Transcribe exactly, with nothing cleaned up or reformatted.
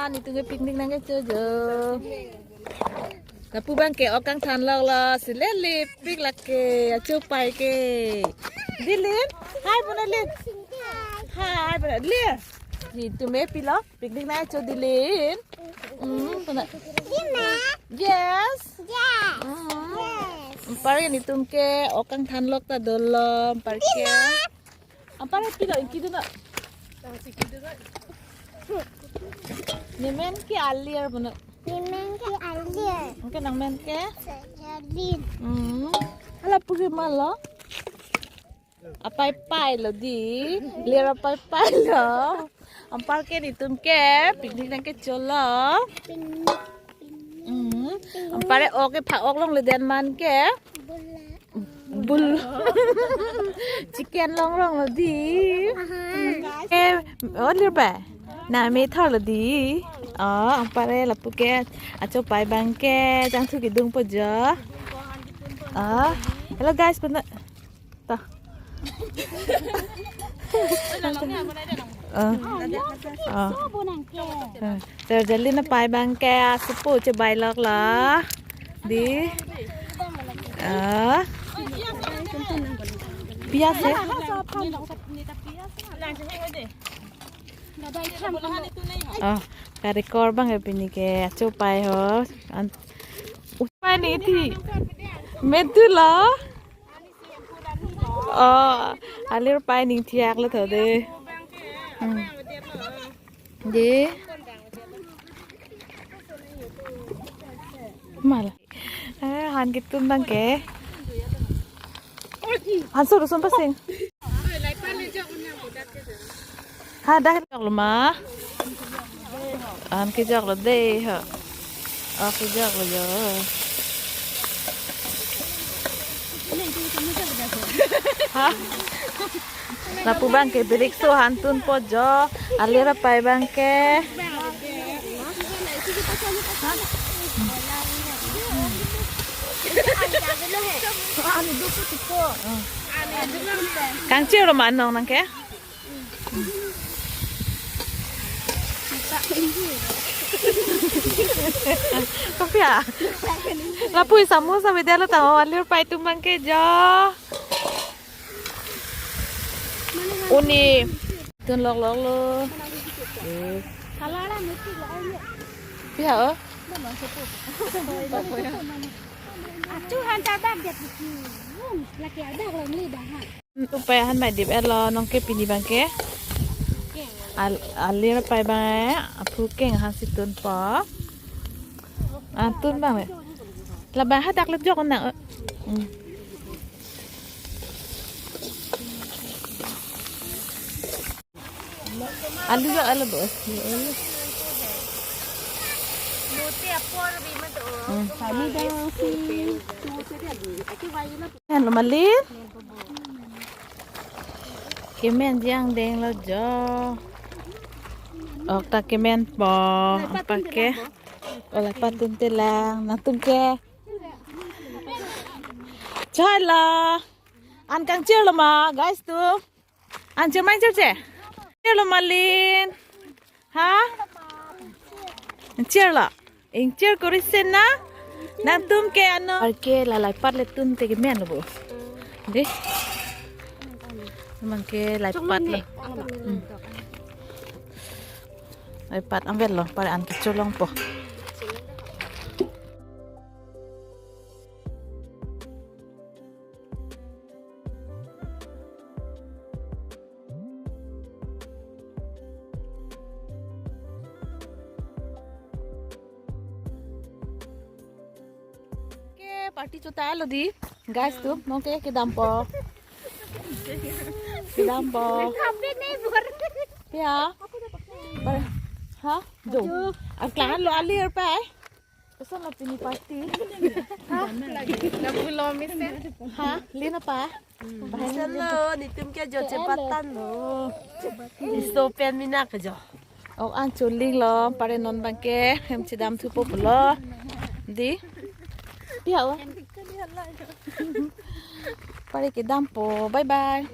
Netum ke picnic nangkecho jo. Lapu abang ke ok kangthan lok lo, si lele pik lake, achopai ke. Di Lin, hi puna Lin. Hi puna Lin. Netum ke pilo, picnic nangkecho di Lin. Hmm, puna. Yes. Yes. Hmm. Yes. Anpar ke netum ke ok kangthan lok ta dolo, anpar ke. Anpar ke pilo, ingki dun non. Nemen ke Alir puna. Nemen ke Alir. Anke nangmen ke? Seralin. Hmm. Hala pugi malo. Apaipai lo di. Lir apaipai lo. Anpar ke netum ke picnic nangkecho lo. Picnic. Hmm. Anpar ke ok ke phak ok longle, den man ke. Bula. Bul. Chicken longrong lo di. Aha. Eh, oh, Lirpai. Nang me thor lo di. Oh, anpar ke lapu ke achopai abang ke jangthu kedungpo jo. Oh, hello guys, puna. Ta. Ah. Ah. Ah. Seralin apai abang ke asupo chebai lok lo. Di. Ah. Pias ya? Oh, ka-record abang ya pini ke achopai ho. An-, upai ni ti. Metu lo. Oh, Alirpai ning thiak lo tho de. Hmm. De. Mala. Eh, han ketun abang ke. Han sur sun pasing. Ha, dak jok lo ma. Han kejok lo de ha. Oh, kejok lo jo. Ha? Lapu abang ke birikso han tunpo jo. Alir apai abang ke. Kangchir lo ma non nang ke? Kopi ya? Lapu samosa beda lo tama, Alir apai atum abang ke jo. Uni. Tun lok lok lo. Eh. Pia, oh? Achu han ta bak dia piki. Hmm, laki ada kalau beli dah, ha. Upai han mai dip-et lo nong ke pini abang ke. Al-, Alir apai abang, eh, aphu keng han si tunpo. Ah, tun abang le. Labang hadak le jok nang, eh. Hmm. Alu ya, alu bo. Hmm. Kami dah si tu saja di. Aku bayi lah. Yan lo Malin. Kemen jang deng lo jo. Ok ta kemenpo. Apa ke? Ola patun telang. Nangtum ke. Chai la. An kangchir lo ma, guys tu. An chir mai chir che. Chir lo Malin. Ha? Chir lo. Ingchir kori sen na. Nangtum ke ano. Arke lalai pat le tun te kemen lo bo. De. Abang ke lai pat lo. Hmm. Lai pat anvet lo, pare an kecholongpo. Ke party chota lo di, guys tu, nong ke kedampo. Kedampo. Kape nei bor. Ya. Bar-, ha? Jo. Aklan lo Alir apai. Koson lo pini party? Ha? Lapu lo mesen. Ha? Lin apai? Mesen lo, netum ke jo chepatan lo. Iso pen mina ke jo. Ok an choling lo, pare non abang ke, hem chedam thupo pulo. Di? Pia o? Pare kedampo, bye bye.